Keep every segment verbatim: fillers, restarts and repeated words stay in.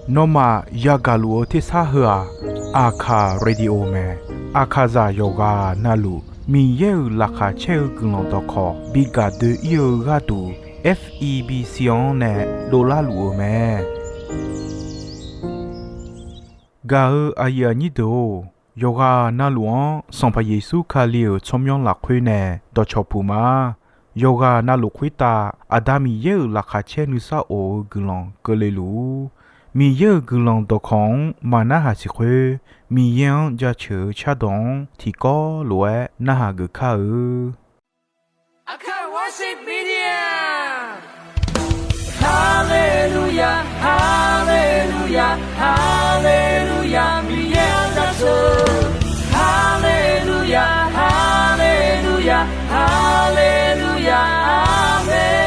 Nawmaf yagaq luf-eu tersar heu-aq, Aqkaq Radio mae. Aqkaqzaq yawqghaq navluf Miqyaer-euq laqkhaq caer-eu guiqlanq dawqkawq bi gaq doe-ir-eu gharduq, F E B C-anr nae dovlar luf-eu mae. Gaq-eu aqyuif aqnyir deuq-or, yawqghaq navluf-anr Sanqpaq Yeqsur Kali-euq tsawrmyanr lafkhoer nae dawqcawq puq ma. Yawqghaq navluf khoertav Aqda Miqyaer-euq laqkhaq caer nuisar of-eu guiqlanq keuvle luf-ur. Miqyaer-euq guiqlanq dawqkawq-anr maqnarhaq siq khoer, Miqyaer-anr jaceuq-eu cardawq-anr tiqkawv lof-aer narhaq geuf kar-eu. Aqkaq Worship Media. Haleluya, haleluya, haleluya, Miqyaer-anr jaceuq. Haleluya, haleluya, haleluya, aqmeq.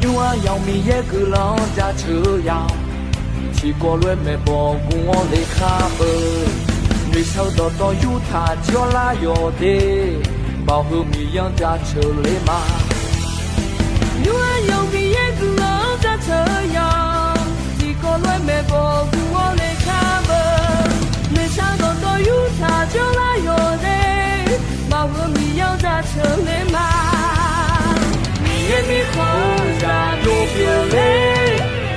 Nymr-aer yamq Miqyaer guiqlanq-anr jaceuq-eu ya-awq. Tiqkawv lof-aer maeqbawq guv-awr lekar beu. Noeqshaq-eu dawqtawv yurtaq jir-awr lar yawq de. Baoq heu Miqyaer-anr jaceuq ler ma. Nymr-aer yamq Miqyaer guiqlanq-anr jaceuq-eu ya. Tiqkawv lof-aer maeqbawq guv-awr lekar beu. Noeqshaq-eu dawqtawv yurtaq jir-awr lar yawq de. Baoq heu Miqyaer-anr jaceuq ler ma. Miqyaer mirkhanq-eu zaq dov pyeuf ler.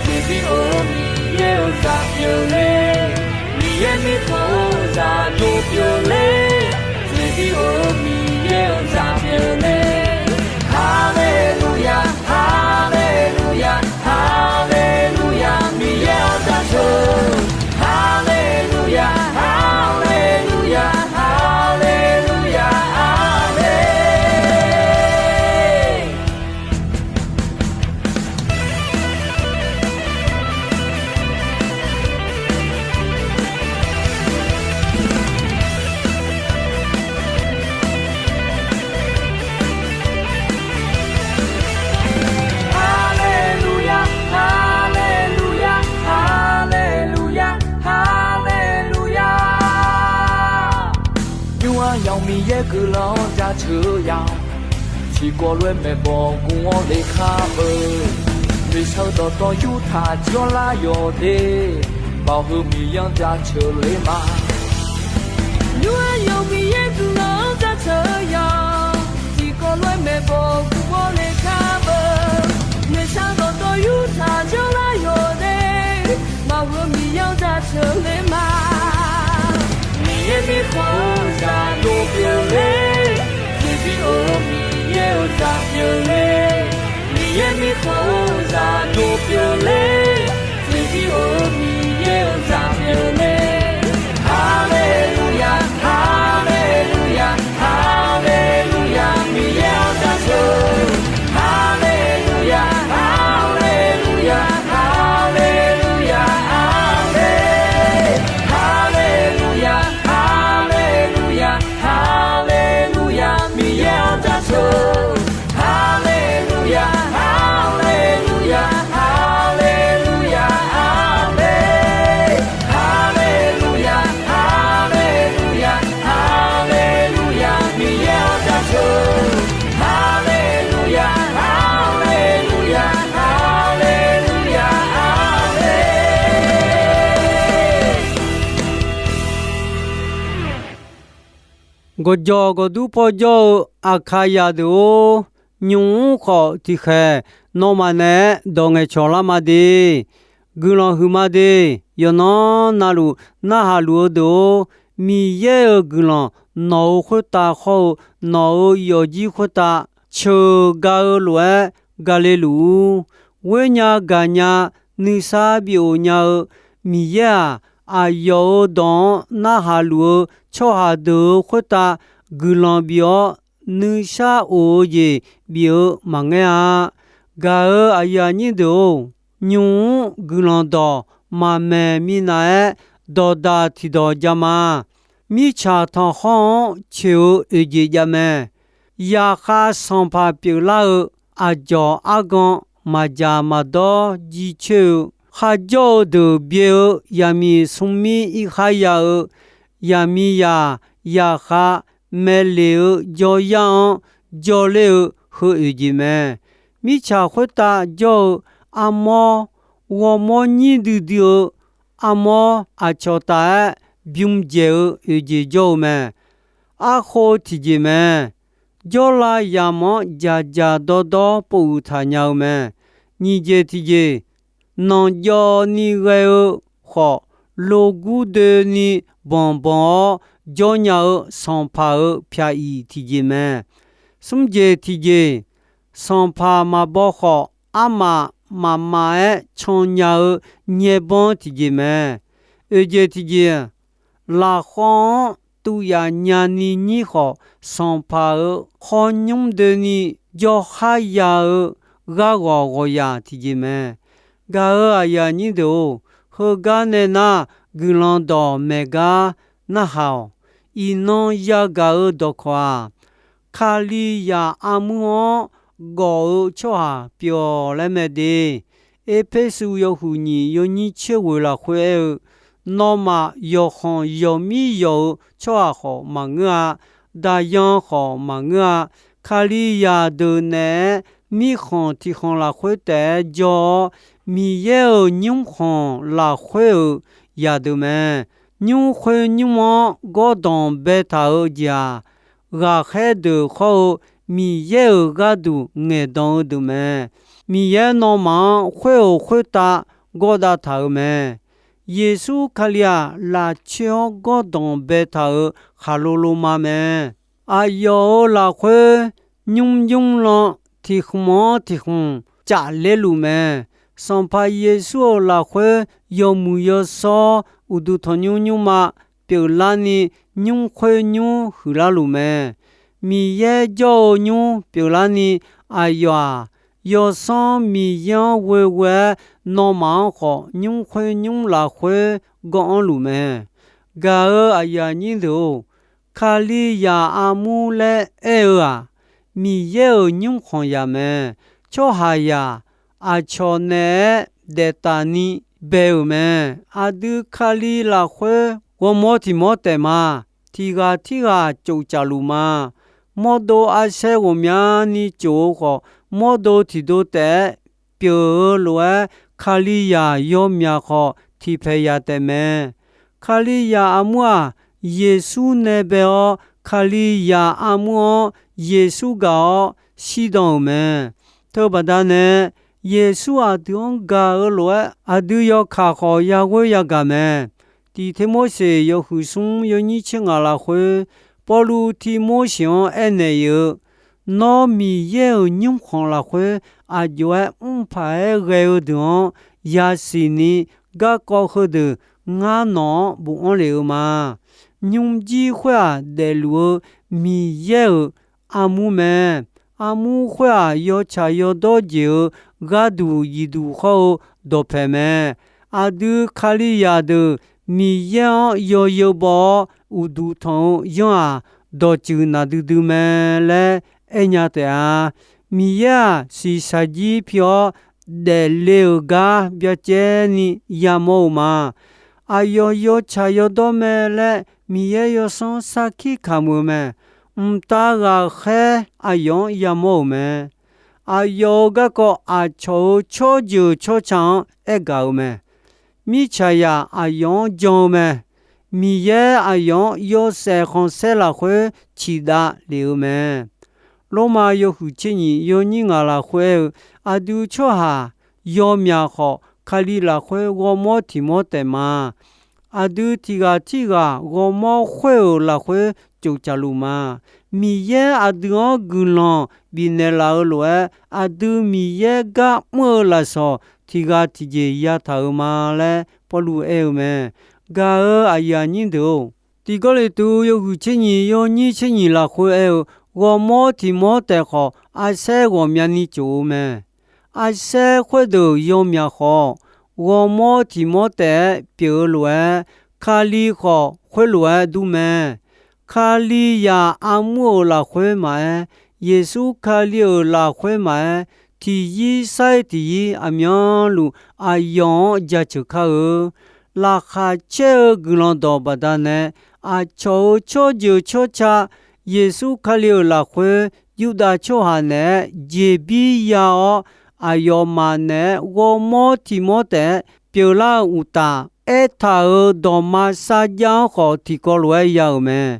Tiqbi or-eu Miqyaer-euq zaq pyeuf ler. Miqyaer mirkhanq-eu zaq dov pyeuf ler. Tiqbi or-eu Miqyaer-euq zaq pyeuf ler. Haleluya, haleluya, haleluya, Miqyaer-anr jaceuq. Haleluya, haleluya, haleluya, aqmeq. Haleluya, haleluya, haleluya, haleluya. Nymr-aer yamq Miqyaer guiqlanq-anr jaceuq-eu ya-awq. Tiqkawv lof-aer maeqbawq guv-awr lekar beu. Noeqshaq-eu dawqtawv yurtaq jir-awr lar yawq de. Baoq heu Miqyaer-anr jaceuq ler ma. Nymr-aer yamq Miqyaer guiqlanq-anr jaceuq-eu ya-awq. Tiqkawv lof-aer maeqbawq guv-awr lekar beu. Noeqshaq-eu dawqtawv yurtaq jir-awr lar yawq de. Baoq heu Miqyaer-anr jaceuq ler ma. Miqyaer mirkhanq-eu zaq dov pyeuf ler. Tiqbi or-eu Miqyaer-euq zaq pyeuf ler. Miqyaer mirkhanq-eu zaq dov pyeuf ler. Tiqbi or-eu Miqyaer-euq zaq pyeuf ler. Haleluya, haleluya, haleluya, Miqyaer-anr jaceuq. Haleluya, haleluya, haleluya, aqmeq. Haleluya, haleluya, haleluya, Miqyaer-anr jaceuq. Haleluya, haleluya, haleluya, aqmeq. Haleluya, haleluya, haleluya, Miqyaer-anr jaceuq. Haleluya, haleluya, haleluya, aqmeq. Gawqjawq gawqdur paw jawr-eu Aqkaqzaq deuq-or, nymq-mr khawf tiqkhaeq nawmaf naeq-aer dawq ngaeqcawq lar ma de. Guiqlanq huiqma de. Yawqnan navluf narhaq luf-eu deuq-or, Miqyaer-euq guiqlanq nawq-euq khoertav khawr-eu, nawq-euq yawfjir khoertav ceuq ga-eu lof-aer gale luf-ur. Ghoernya gaqnya nuisar bif of nya-eu Miqyaer-aq, aqyawf-euq dawq-anr narhaq luf-eu tsawrhaq deuq-euq khoertav guiqlanq bif-awr nuishar of-eu jeq bif-eu maqngaer-a. Gaq-euq aqyuif aqnyir deuq-or, nymq-mr guiqlanq dawq maqmaeq minav-aer, dawqdaq tiqdawq jav ma. Mirtsaq tanqkhawr-anr coeq-eu oeq jeq jav mae. Yaqkhav sanqpaq pyeuflar-eu aqdzawq argan maqdzaq maqdawr jircoer-eu, kharjawr-eu deuq byae-eu yaqmiq smrmir irkhar ya-eu, yaqmiqzaq yaqkhav maeqleq-eu jawryar-anr jawrler-eu heu oeq jeq mae. Mirtsaq khoertav jawr-eu armawr, ghawrmawr nyir duidui-eu armawr aqcawq taf-aer bym dzaeq-eu oeq jeq jawr-eu mae. Arkhof tiqjeq mae. Jawrlav yamq-anr dzaqdzaq dawrdawr pov uiq taq nya-eu mae. Nyiq jeq tiqjeq, nanqjawv ni ghae-eu khawf, logur doeni banqbanq-awr jawrnya-eu sanqpaq-euq pyaq iq tiqjeq mae. Smr jeq tiqjeq, sanqpaq maqbaw khawf, armaf mafmaf-aer cannya-eu nyaerbanr tiqjeq mae. Oeq jeq tiqjeq, lafkhawv-anr tuv yaf nyani nyir khawf, sanqpaq-euq khawr nymr doeni jawr khar ya-eu gharghawq ghawqyaq tiqjeq mae. Gaq-euq aqyuif aqnyir deuq-or, heugar nae nar, guiqlanq dawqmaeq gar narhaq-awq. Iqnan yagaq-eu dawqkawq-aq, Kalizaq armur-anr gawf-eu tsawrhaq pyeuf-awq laer mae de. Erpersu yawhuiq nyiq yawnyir tser ghoeq lafkhoer aer-eu, nawmaf yawqkhanq yawqmir yawq-eu tsawrhaq khawf maqngeur-a. Daqyan khawf maqngeur-a. Kalizaq deuq naeq-aer mirkhanq tiq khanq lafkhoer taef-aer jawr-awr, Miqyaer-euq nymrkhanq lafkhoer-euq zaqdeuq mae. Nymr khoer nymr-anr gawrdanq baetaq-eu jeq-aq, ghaqkhaer deuq khawr-eu Miqyaer-euq gharduq ngaeqdan-eu deuq mae. Miqyaer nawmaf-anr khoer-euq khoertav gawrdav taq-euq mae. Yeqsur Kali-aq, lafcoer-anr gawrdanq baetaq-euq khaqlo loma mae. Aqyawf-euq lafkhoer nymr nymr lan tiq khmq-anr tiq khmq cafler luf mae. Sanqpaq Yeqsur-euq lafkhoer yawmuiq yawshawr uqduq tanqnymr nymrma pyeuflarni, nymr khoer nymr huiqlar luf mae. Miqyaer jawr-eu nymr pyeuflarni, aqyawf-aq, Yawsanr Miqyaer-anr ghoeghoe-aer, nawmaf-anr khawf nymr khoer nymr lafkhoer gawr-anr luf mae. Gaq-euq aqyuif aqnyir deuq-or, Kalizaq armur laer aer-eu-aq, Miqyaer-euq nymrkhanq zaq mae. Tsawrhaqzaq aqcawq naeq-aer daeftaf ni bae-euq mae. Aqdui Kali lafkhoer ghawrmawr tiq mawr taef ma. Tiq ghaq tirghaq tsoftsaf luf ma. Mawrdo arsaer ghawqmyani tsof-eu khawf, mawrdo tiqdo taef-aer pyeuf-eu lof-aer, Kalizaq yawmyaq khawf tiqpaeq yaq taef mae. Kalizaq armur-aq, Yeqsur nae bae-awr, Kalizaq armur-anr Yeqsur gaq-awr shirdan-euq mae. Teubaqda nae, Yeqsur aqdui-anr gaq-eu lof-aer, aqdui yawkaq khawf yaghoer yagaq mae. Tiqte Morseq yawhuiq smr yawnyir tser ngaq lafkhoer, Pawrluv Tiq Morseq-anr aernaeq-eu, Nawr Miqyaer-euq nymrkhanq lafkhoer aqjox-aer mrpaq-aer ghae-eu deuq-anr yasiq ni, garkawv heudeuq ngar nawq-anr bofanr lef-eu ma. Nymrjir khoer-aq, daefluf-eu Miqyaer-euq armur mae. Armur khoer-aq, yawtsaq yawdawr jeq-eu gharduq zifduq hawr-eu dawqpaeq mae. Aqdui Kalizaq deuq Miqyaer-anr yawzeu baw-awr uqduq tanq-eu yanr-aq, dawqtsuif naqdui dui mae laer aernya taef-a. Miqyaer-aq, shiqshaq jir pi-awr daefle-euq gar byacaevni yamawr-eu ma. Aqyawf yawtsaq yawdawr mae laer Miqyaer Yawsanr sarkir kamq-eu mae. Mqtav ghaqkhaer aqyawf-anr yamawr-euq mae. Aqyawf-euq garkawv aqcawq-euq tsawrjeuq tsawrca-anr aergaq-eu mae. Mirtsaqzaq aqyawf-anr jan-eu mae. Miqyaer aqyawf-anr yawshaef khanqsaer lafkhoer ciqdav lef-eu mae. Lormav yawhuiq tser nyiq yawnyir ngaq lafkhoer aer-eu, aqdui tsawrhaq yawmyaq khawf, Kali lafkhoer ghawrmawr tiq mawr taef ma. Aqdui tiq ghaq tirghaq ghawrmawr khoer-euq lafkhoer tsoftsaf luf ma. Miqyaer aqdui-anr guiqlanq bifnaeq laf-eu lof-aer, aqdui Miqyaer gar mr-eu lafsawq tiq ghaq tiqjeq yataq-euq ma laer Pawrluv aer-eu mae. Gaq-euq aqyuif aqnyir deuq-or, Tiq Gawrliqtu yawhuiq tser nyiq yawnyir tser nyiq lafkhoer aer-eu, ghawrmawr tiq mawr taef khawf, arsaer ghawqmyani tsof-eu mae. Arsaer khoerdeuq yawmyaq khawf, ghawrmawr tiq mawr taef-aer pyeuf-eu lof-aer, Kali khawf khoerlof-aer dur mae. Kalizaq armur-euq lafkhoer maqaer, Yeqsur Kali-euq lafkhoer maqaer, tiqyir sar-ir tiqyir aqmyanluf aqyawf-anr jaceuq kar-eu. Laqkhaq caer-eu guiqlanq dawq baqdanae, aqcawq-euq tsawrjeuq tsawrca Yeqsur Kali-euq lafkhoer Yurdav tsawrhaq naeq-aer jeqbir ya-awr, aqyawfmaf naeq-aer ghawrmawr tiq mawr taef-aer pyeuflar-eu uqtaf, aertaq-euq dawqma sarjax-anr khawf tiqkawv lof-aer ya-euq mae.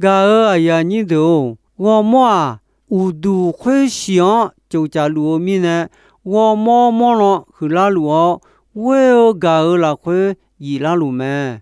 Gaq-euq aqyuif aqnyir deuq-or, ghawrmawr-aq, uqduq khoershiq-anr tsoftsaf luf-eu mirnae, ghawrmawr mawrlan huiqlar luf-awr, ghoer-eu gaq-euq lafkhoer yiflar luf mae.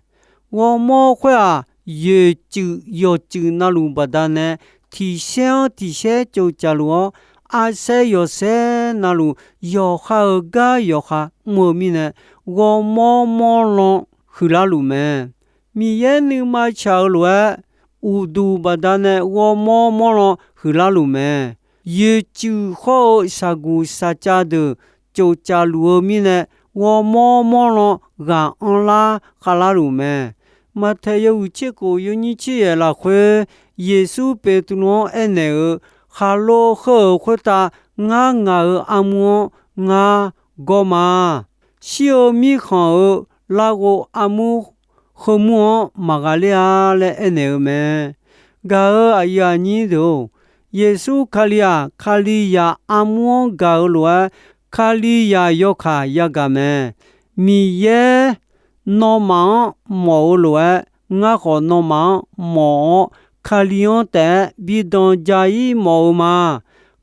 Ghawrmawr khoer-aq, yoeqtsuif yawqtsuif navluf baqdanae, tiqsaer-anr tiqsaer tsoftsaf luf-awr, arsaer yawsaer navluf yawqha-euq gar yawqha mr-eu mirnae, ghawrmawr mawrlan huiqlar luf mae. Miqyaer nuima tsaq-eu lof-aer, uqduq baqdanae ghawrmawr mawrlan huiqlar luf mae. Yoeqtsuif hawr-eu shaqguq shaqcav deuq tsoftsaf luf-eu mirnae, ghawrmawr mawrlan ghaq anrlar khavlar luf mae. Maqtaeq yawhuiq tser khof yawnyir tser yaeq lafkhoer, Yeqsur Beqtuvluv-anr aernaeq-eu, Khaqlo heu-euq khoertav ngar ngaq-euq armur-anr ngar gawr ma. Shir-eu mirkhanq-euq larghov armur heumur-anr maqghaqler-a laer aernaeq-eu mae. Gaq-euq aqyuif aqnyir deuq-or, Yeqsur Kali-aq, Kalizaq armur-anr gaq-eu lof-aer, Kalizaq yawkaq yagaq mae. Miqyaer nawmaf-anr mawf-eu lof-aer, ngar khawf nawmaf-anr mawf-awr, Kali-anr taef-aer bi danqja-ir mawf-eu ma.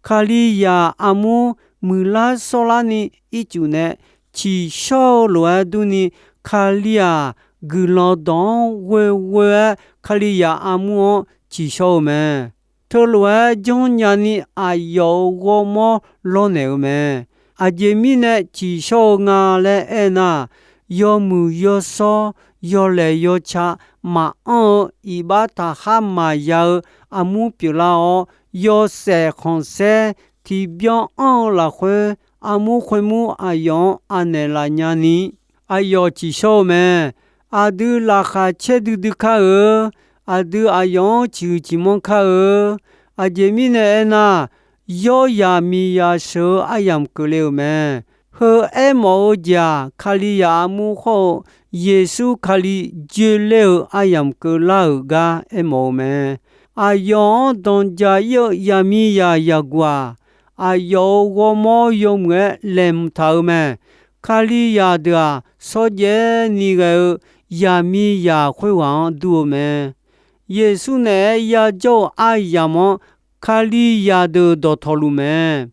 Kalizaq armur muiqlar sawrlarni ircuf nae tsiqshawr-eu lof-aer durni, Kali-aq, guiqlanq dawq-anr ghoeghoe-aer Kalizaq armur-anr tsiqshawr-eu mae. Teulof-aer janrnya ni aqyawf-euq ghawrmawr lawrnaeq-eu mae. Aqjeq mirnae tsiqshawr-eu nga laer aernar, yawmuiq yawshawr, yawlaeq yawca maqanr-eu iqbax taqkhar maqya-eu armur pyeuflar-awr, yawshaef khanqsaer tiqbyan anr-eu lafkhoer, armur khoermur aqyawf-anr anaeq laf nyani, aqyawf tsiqshawr-eu mae. Aqdui laqkhaq caer duidui kar-eu, aqdui aqyawf-anr ciqhuiq ciqmanr kar-eu. Aqjeq mirnae aernar, yawr yaq miqyaq sheuq-eu aryamq keuvle-euq mae. Heu aermawf-eu jeq-aq, Kalizaq armur hawr-eu Yeqsur Kali joeler-eu aryamq keuvlar-euq gar aermawf-eu mae. Aqyawf-anr danqja-ir-eu yaqmiqzaq yaqguq-aq, aqyawf-euq ghawrmawr yawmuiq-aer laeqhmq taq-eu mae. Kalizaq deuq-aq, shawrjaev ni ghae-eu yaqmiqzaq khoerghaq-anr dur-eu mae. Yeqsur naeq-aer yajawr-eu aryamq-anr Kalizaq deuq dawqtawvluf mae.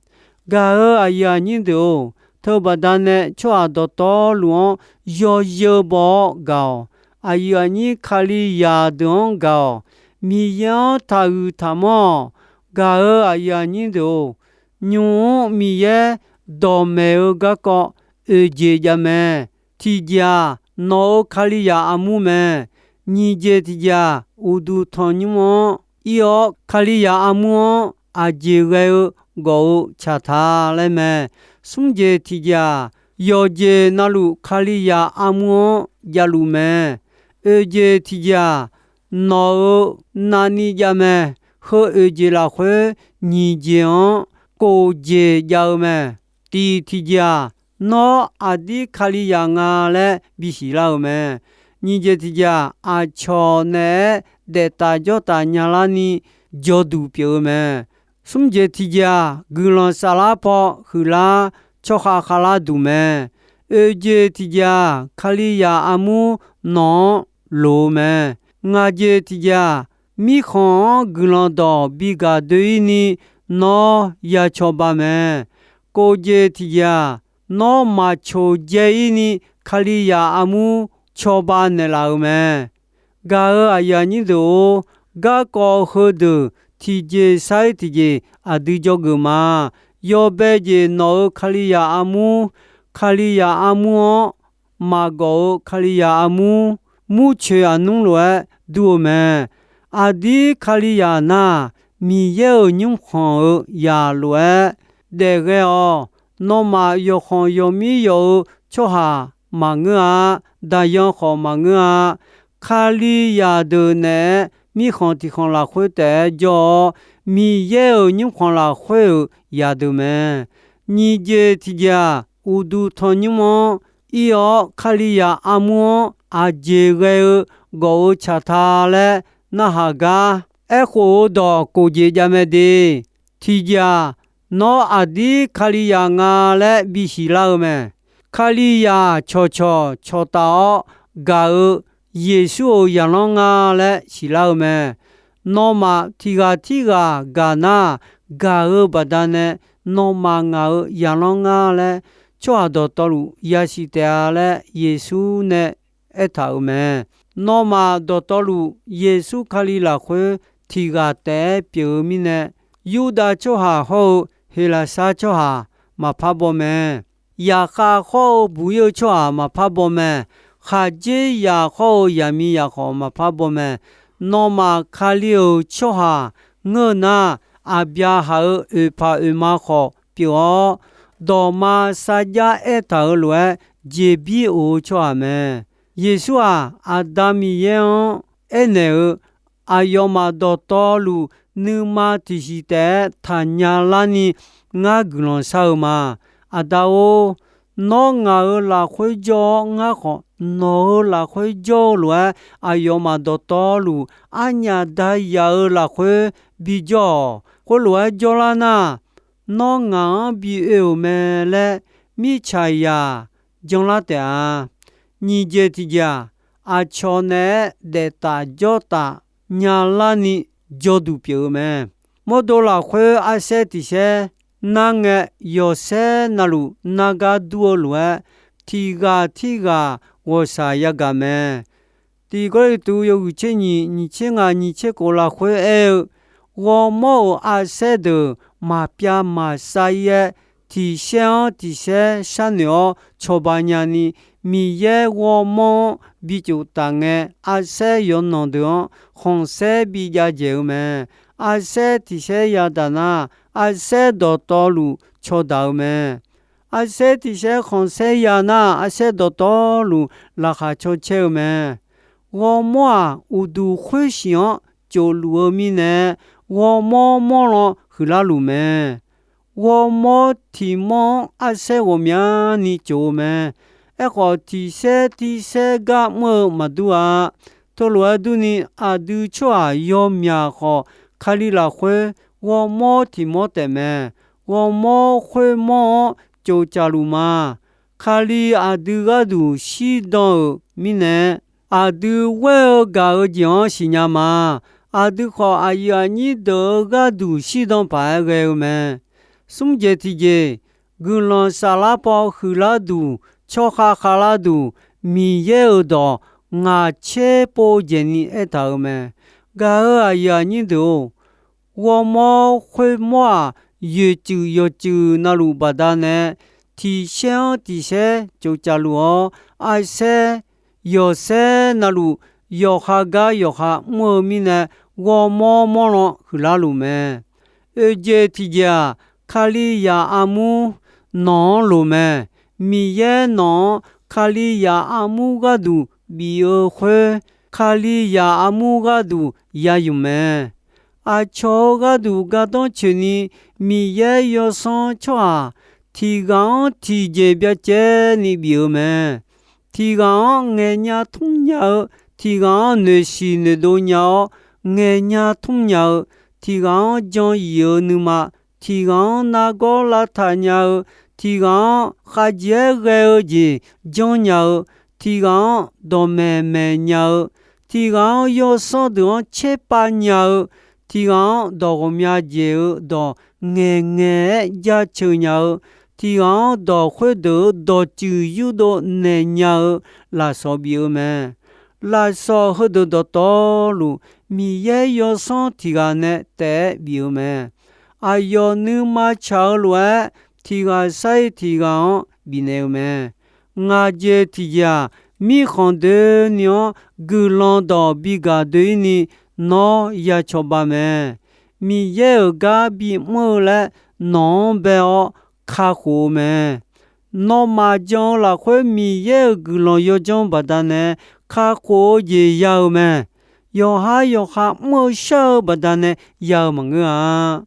Gaq-euq aqyuif aqnyir deuq-or, teubaqda nae tsawrhaq dawqtawvluf-anr yawzeu baw-awr gaq-awq. Aqyuif aqnyir Kalizaq deuq-anr gaq-awq. Miqyaer-anr taqhuiq taqmanr-awq. Gaq-euq aqyuif aqnyir deuq-or, nymq-mr Miqyaer dawqmaeq-eu garkawv oeqjeq jav mae. Tiqjeq-aq, nawq-euq Kalizaq armur mae. Nyiq jeq tiqjeq-aq, uqduq tanqnymr-anr ir-awr, Kalizaq armur-anr aqjeq ghae-eu gawf-eu tsaq ta laer mae. Smr jeq tiqjeq-aq, yawqjeq navluf Kalizaq armur-anr javluf mae. Oeq jeq tiqjeq-aq, nawq-euq navni jav mae. Heu oeq jeq lafkhoer nyiq jeq-anr kof jeq jav-eu mae. Tiq tiqjeq-aq, nawr aqdir Kalizaq nga laer bisiq lar-euq mae. Nyiq jeq tiqjeq-aq, aqcawq naeq-aer daef taf jawr taf nya larni jawrduq pyeuf-eu mae. Smr jeq tiqjeq-aq, guiqlanq saflar paw huiqlar tsawrkhav khavlar duq mae. Oeq jeq tiqjeq-aq, Kalizaq armur nawq-anr loq-eu mae. Ngaq jeq tiqjeq-aq, mirkhanq-anr guiqlanq dawq bigaq doe-ir ni nawr ya cawba mae. Kof jeq tiqjeq-aq, nawr maqcoq dzae-ir ni Kalizaq armur cawba naeqlaf-euq mae. Gaq-euq aqyuif aqnyir deuq-or, garkawv heudeuq tiqjeq sar-ir tiqjeq aqdui jawrgeuf ma. Yawbae jeq nawq-euq Kalizaq armur, Kalizaq armur-anr maqgawf-eu Kalizaq armur, murcoeq aqnmr lof-aer dur-eu mae. Aqdir Kalizaq nar, Miqyaer-euq nymrkhanq-euq zaq lof-aer daef ghae-awq. Nawmaf yawqkhanq yawqmir yawf-eu tsawrhaq maqngeur-a. Daqyan khawf maqngeur-a. Kalizaq deuq naeq-aer mirkhanq tiq khanq lafkhoer taef-aer jawr-awr, Miqyaer-euq nymrkhanq lafkhoer-euq zaqdeuq mae. Nyiq jeq tiq jeq-aq, uqduq tanqnymr-anr ir-awr, Kalizaq armur-anr aqjeq ghae-eu gawf-eu tsaq ta laer narhaq gar, aerkhof-eu dawq kof jeq jav mae de. Tiq jeq-aq, nawr aqdir Kalizaq nga laer bisiq lar-eu mae. Kalizaq cawqcawq cawqtaf-awr gaq-eu Yeqsur-euq zaqlanr nga laer siqlar-eu mae. Nawmaf tiq ghaq tirghaq gaq nar, gaq-eu baqdanae nawmaf ngaq-euq zaqlanr nga laer tsawrhaq dawqtawvluf yasiq taef-a laer Yeqsur nae aertaq-euq mae. Nawmaf dawqtawvluf Yeqsur Kali lafkhoer tiq ghaq taef-aer pyeuf-eu mirnae, Yurdav tsawrhaq hawr-eu Heqlaqsar tsawrhaq maqpar baw mae. Zaqkhav khawr-eu buq-ir-eu tsawrhaq maqpar baw mae. Khaqdzerzaq khawr-eu zaqmiqzaq khawf maqpar baw mae. Nawmaf Kali-euq tsawrhaq ngeur nar, Aqbyaqhaq-euq oeqpaq oeqma khawf pyeuf-awr, dawqma sarjax aertaq-euq lof-aer jeqbir of-eu tsawrhaq mae. Yeqsur-aq, Aqda Miqyaer-anr aernaeq-eu, Aqyawfmaf dawqtawvluf nuima tiqsiq taef-aer taqnya larni ngar guiqlanq shar-eu ma. Aqda-or, nawr ngaq-euq lafkhoer jawr-awr, ngar khawf nawq-euq lafkhoer jawr-eu lof-aer, aqyawfmaf dawqtawvluf arnyaf dayaq-euq lafkhoer bijawr-awq. Khoerlof-aer jawrlar nar, nawr ngaq-anr bi oe-euq mae laer mirtsaqzaq janlar taef-a. Nyiq jeq tiq jeq-aq, aqcawq naeq-aer daeftaf jawrtaf nyalarni jawrduq pyeuf-eu mae. Mawrdo lafkhoer arsaer tiq saer nar ngae, yawqsaer navluf nargar dur-eu lof-aer, tiq ghaq tirghaq ghawqshaq yagaq mae. Tiq Gawrliqtu yawhuiq tser nyiq, nyiq tser ngaq, nyiq tser khof lafkhoer aer-eu, ghawrmawr-euq arsaer deuq maqpyav maqsav-ir-aer, tiq saer-anr tiq saer sharnoeq-awr cawba nyani, Miqyaer ghawrmawr-anr bi cof taf ngae, arsaer yawqnan deuq-anr khanqsaer bi jav dzaeq-eu mae. Arsaer tiq saer yadaq nar, arsaer dawqtawvluf cawdaq-eu mae. Arsaer tiq saer khanqsaer ya nar, arsaer dawqtawvluf laqkhaq caw caer-eu mae. Ghawrmawr-aq, uqduq khoersiq-anr cofluf-eu mirnae, ghawrmawr mawrlan huiqlar luf mae. Ghawrmawr tiq mawr-anr arsaer ghawqmyani cof-eu mae. Aerkhawf, tiq saer tiv saer gar mr-eu maqdur-a. Teulof-aer durni, aqdui tsawrhaq yawmyaq khawf, Kali lafkhoer ghawrmawr tiq mawr taef mae. Ghawrmawr khoermawr-anr cof caf luf ma. Kali aqdui gharduq shirdan-euq mirnae, aqdui ghoer-eu gaq-eu jeq-anr siqnya ma. Aqdui khawf, aqyuif aqnyir deuq-euq gharduq shirdan paq-aer ghae-eu mae. Smr jeq tiq jeq, guiqlanq saflar paw huiqlar duq, tsawrkhav khavlar duq, Miqyaer-euq dawq ngaq tser pov dzaeqni aertaq-euq mae. Gaq-euq aqyuif aqnyir deuq-or, ghawrmawr khoermawr-aq, yoeqtsuif yawqtsuif navluf baqdanae, tiq saer-anr tiq saer cof caf luf-awr, arsaer yawqsaer navluf yawqha gar yawqha mr-eu mirnae, ghawrmawr mawrlan huiqlar luf mae. Oeq jeq tiq jeq-aq, Kalizaq armur nawq-anr loq mae. Miqyaer nawq-anr Kalizaq armur gharduq bif-eu khoer, Kalizaq armur gharduq ya yuf mae. Aqcawq-euq gharduq gardanr coeqni, Miqyaer yawsanr tsawrhaq tiq ghaq-anr tiqjeq byacaevni bif-eu mae. Tiq ghaq-anr ngaeqnya tmr nya-eu, tiq ghaq-anr noeqsiq noeqdov nya-awr ngaeqnya tmr nya-eu, tiq ghaq-anr jan yif-eu nuima, tiq ghaq-anr nargawr lavtaq nya-eu, tiq ghaq-anr khavjeq-aer ghae-eu jeq janr nya-eu, tiq ghaq-anr dawqmaeq maeq nya-eu, tiq ghaq-anr yawsanr deuq-anr tserpav nya-eu, tiq ghaq-anr dawq ghawqmya jeq-eu dawq ngaeqngaeq-aer jaceuq nya-eu, tiq ghaq-anr dawq khoerdeuq-euq dawqtsuif yurdov naeq nya-eu lafsawq bif-eu mae. Lafsawq heudeuq dawqtawvluf, Miqyaer yawsanr tiq ghaq nae taef-aer bif-eu mae. Aqyawf nuima tsaq-eu lof-aer, tiq ghaq sar-ir tiq ghaq-anr bifnaeq-eu mae. Ngaq jeq tiq jeq-aq, mirkhanq doeni-anr guiqlanq dawq bigaq doe-ir ni nawr ya cawba mae. Miqyaer-euq gar bimr-eu laer nawq-anr bae-awr kakhof-eu mae. Nawmaf jan-eu lafkhoer Miqyaer-euq guiqlanq yawdzanr baqdanae kakhof-eu jeq ya-eu mae. Yawqhar yawqha mr-eu shar-eu baqdanae ya-eu maqngeur-a.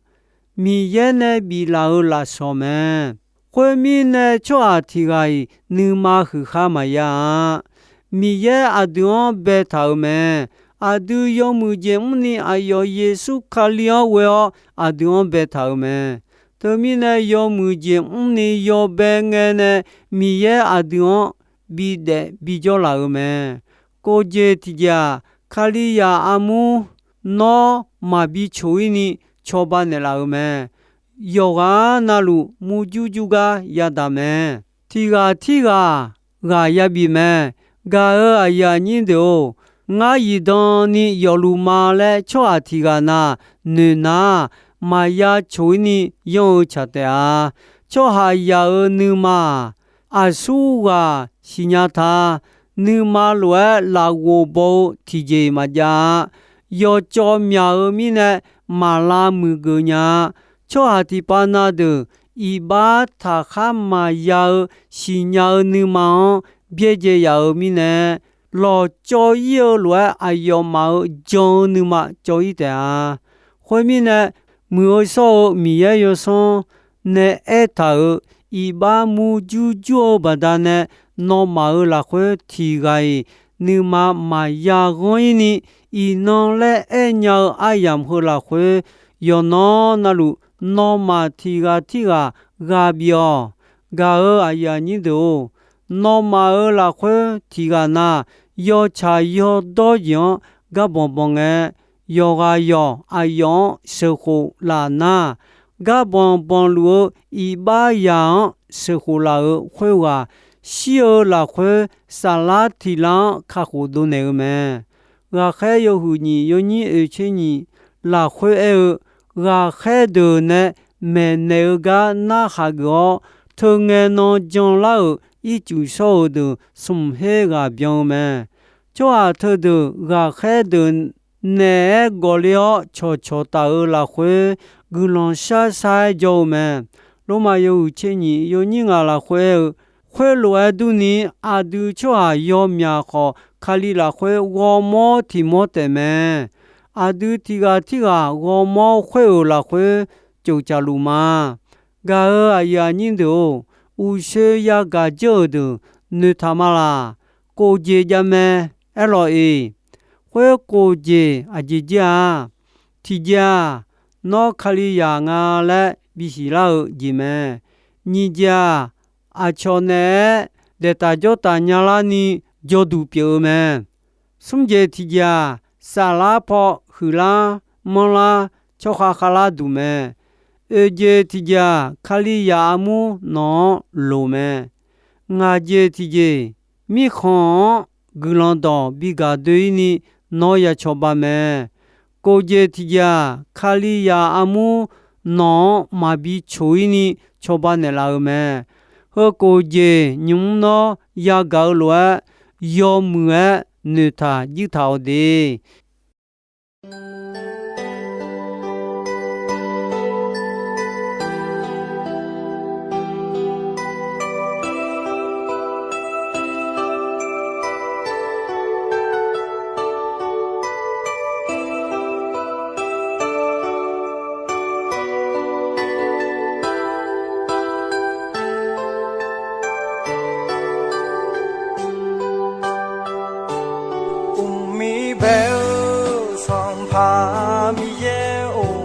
Miqyaer nae biflaf-euq lafsawq mae. Khoermirnae, tsawrhaq tiq ghaq-iq nuima huiqkhar maqya-a. Miqyaer aqdui-anr baetaq-euq mae. Aqdui yawmuiq jeq mrni aqyawf Yeqsur Kali-anr ghoe-awr aqdui-anr baetaq-euq mae. Teumirnae, yawmuiq jeq mrni yawbae ngae nae Miqyaer aqdui-anr bidaef bijawr laf-euq mae. Kof jeq tiq jeq-aq, Kalizaq armur nawr maqbi coq-ir ni cawba naeqlaf-euq mae. Yawqghaq navluf murjur jur gar yadaq mae. Tiq ghaq tirghaq ghaq yabif mae. Gaq-euq aqyuif aqnyir deuq-or, ngar zifdan ni yawfluf ma laer tsawrhaq tiq ghaq na noeq nar, maqya coq-ir ni yanr-eu tsaq taef-a. Tsawrhaqzaq-euq nuima-aq, aqsur ghaq siqnya ta. Nuima lof-aer lafghof baw-eu tiqjeq-iq maqjav-a. Yawcawv myaq-eu mirnae maqlav muiqgeuf nya-a. Tsawrhaq tiqpav na deuq iqbax taqkhar maqya-eu siqnya-eu nuima-anr byaerdzae yaf-euq mirnae, lawqcawv-ir-eu lof-aer aqyawfmaf-euq jan-eu nuima cawv-ir taef-a. Khoermirnae, muiq-eu shawr-eu Miqyaer yawsanr nae aertaq-euq iqbax murjur jur-eu baqdanae, nawmaf-euq lafkhoer tiq ghaq-iq nuima maqya ghanr-ir ni, iqnan laer aer nya-eu aryamq heu lafkhoer, yawqnan navluf nawmaf tiq ghaq tirghaq ghaq bif-awq. Gaq-euq aqyuif aqnyir deuq-or, nawmaf-euq lafkhoer tiq ghaq na, yawtsaq yawdawr jeq-anr gar banq banq ngae, yawqghaq yawq aqyawf-anr sheuqkhof laf nar, gar banq banq luf-eu iqbax zaq-anr sheuqkhof laf-euq khoerghaq, shir-eu lafkhoer saflar tiq lar-anr kakhof dovnaeq-eu mae. Ghaqkhaer yawhuiq nyiq yawnyir oeqtser nyiq lafkhoer aer-eu, ghaqkhaer deuq nae maeqnaeq-eu gar narhaq geuf-awr, teungae nan janlar-euq ircuf shawr-eu deuq smq her ghaq byan-eu mae. Tsawrhaq teudeuq ghaqkhaer deuq naeq-aer gawqle-awr cawqcawq taf-eu lafkhoer, guiqlanq shar shar-aer jawr-eu mae. Lormav yawhuiq tser nyiq yawnyir ngaq lafkhoer aer-eu, khoerlof-aer durni, aqdui tsawrhaq yawmyaq khawf, Kali lafkhoer ghawrmawr tiq mawr taef mae. Aqdui tiq ghaq tirghaq ghawrmawr khoer-euq lafkhoer cofcaf luf ma. Gaq-euq aqyuif aqnyir deuq-or, uqshoe yagaq dzeur-euq deuq noeqtaq ma laq. Kof jeq jav mae. Aerlawq-iq, khoer kof jeq aqjeq jir-a? Tiq jeq-aq, nawr Kalizaq nga laer bisiq lar-eu jeq mae. Nyiq jeq-aq, aqcawq naeq-aer daeqtaf jawrtaf nyalar ni jawrduq pyeuf-eu mae. Smr jeq tiq jeq-aq, saflar paw huiqlar manrlar tsawrkhav khavlar duq mae. Oeq jeq tiq jeq-aq, Kalizaq armur nawq-anr loq mae. Ngaq jeq tiq jeq, mirkhanq-anr guiqlanq dawq bigaq doe-ir ni nawr ya cawba mae. Kof jeq tiq jeq-aq, Kalizaq armur nawq-anr maqbi coq-ir ni cawba naeqlaf-eu mae. Heu kof jeq nymq mr nawr yagaq-eu lof-aer, yawmuiq-aer noeqtaq jirtaq-awq de. Uqmir bae-eu Sanqpaq Miqyaer-or,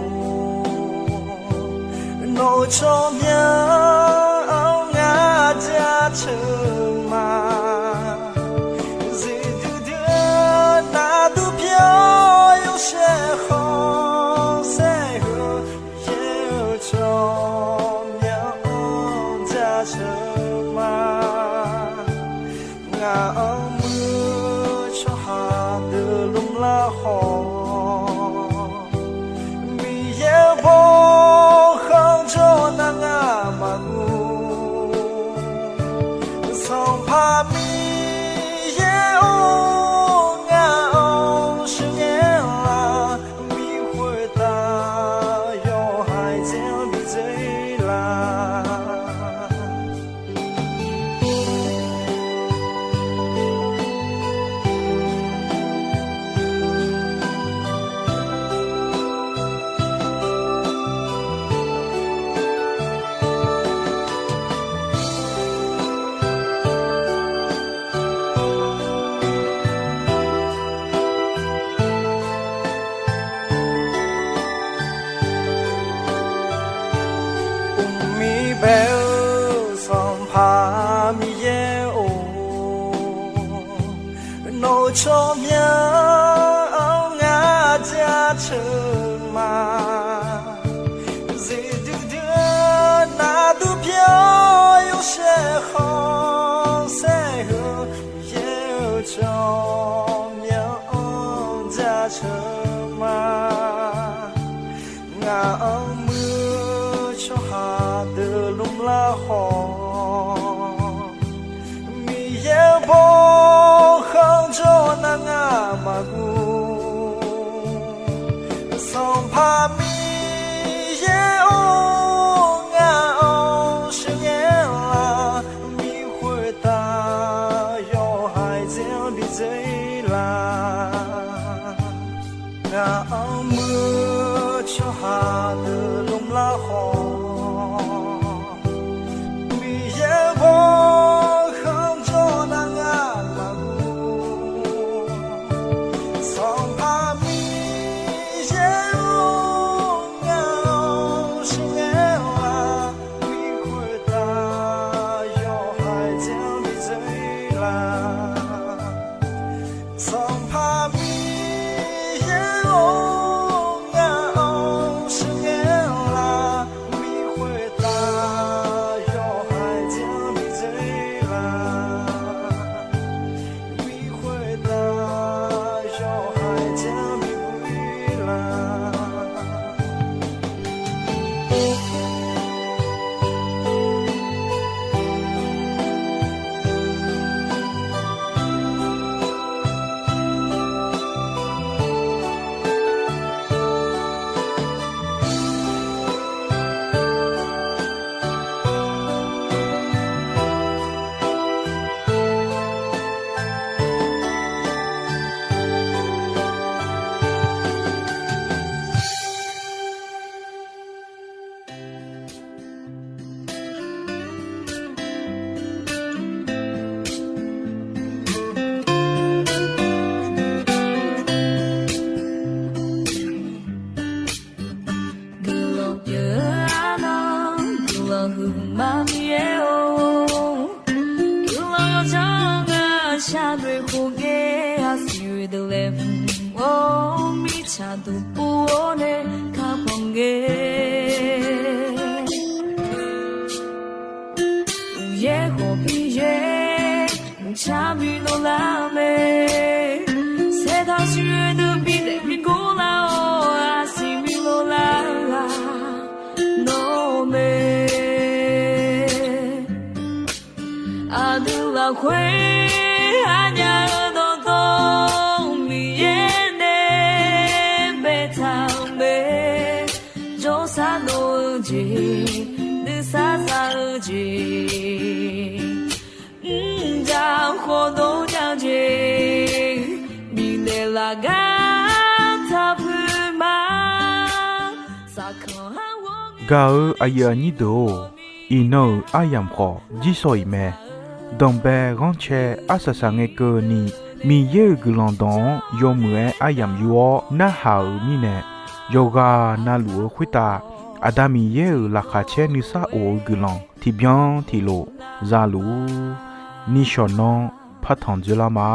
nawq-euq tsawrmyanr-anr ngar jaceuq ma. Zifdui dui-eu nardur pyeuf-awr yawshaef khanqsaer-eu, Miqyaer-euq tsawrmyanr-anr jaceuq ma. Ngaq-anr muiq-eu tsawrhaq deuq lmlar khawf, Miqyaer-euq bawkhanq jawr nar ngar maqmuiq. Sanqpaq Miqyaer-or, ngaq-anr sheuqghae-a bi khoertav Uqmir bae-eu Sanqpaq Miqyaer-or, nawq-euq tsawrmyanr-anr ngar jaceuq ma. Zeqdui dui-eu nardur pyeuf-awr yawshaef khanqsaer heu, Miqyaer-euq tsawrmyanr-anr jaceuq ma. Ngaq-anr muir-eu tsawrhaq deuq lmrlar khawf, Miqyaer-euq bawkhanr jawr nar ngar maqguv. Sanqpaq Miqyaer-or, ngaq-anr sheuqghae-a, mi khoertav yawhaiq dzer-anr bi dzer-ir laf. Ngaq-anr muir-eu tsawrhaq deuq lmrlar khawf, Miqyaer-euq bawkhanr jawr nar ngar maqguv. Sanqpaq Miqyaer-or, ngaq-anr sheuqghae-a, mi khoertav yawhaiq dzer-anr bi dzer-ir laf. Sanqpaq Miqyaer-or, ngaq-anr sheuqghae-a, mi khoertav yawhaiq dzer-anr bi dzer-ir laf. Mi khoertav yawhaiq dzer-anr bi dzer-ir laf. Guiqlanq pyeuf-eu arnan, guiqlanq huiqma Miqyaer-or, guiqlanq yawdzanr-anr ngar sharnoeq khof ngae, aqsiq oe deuq laeqhmq-awr mirtsaq duq pov-awr nae kakhanq ngae. Uqyaer khawf Miqyaer mqtav bi lov lar mae. Saertaq siq oe deuq bi daef bi gor lar-awr, aqsiq bi lov lar-eu ghaq nawr mae. Aqdui lafkhoer aqnyaf-euq dawqtawvluf Miqyaer nae baetaq-eu mae. Jawrsar dov-eu jeq, nuisar za-eu jeq, mrjaq khawf dov nya-eu jeq, bifnaeq laf gar taqpuiq ma. Gaq-eu aqyuif aqnyir deuq-or, iqnan-euq aryamq khawf jirsawq iq mae. Danqbae ghanrcae arsaq saqngae keuvni, Miqyaer-euq guiqlanq dawq-anr yawmuiq-aer aryamq yur-awr narhaq-euq mirnae, yawqghaq navluf-eu khoertav Aqda Miqyaer-euq laqkhaq caer nuisar of-eu guiqlanq tiqbyan tiqlof za luf-ur. Nishawq nanr partanq dzoerlar ma.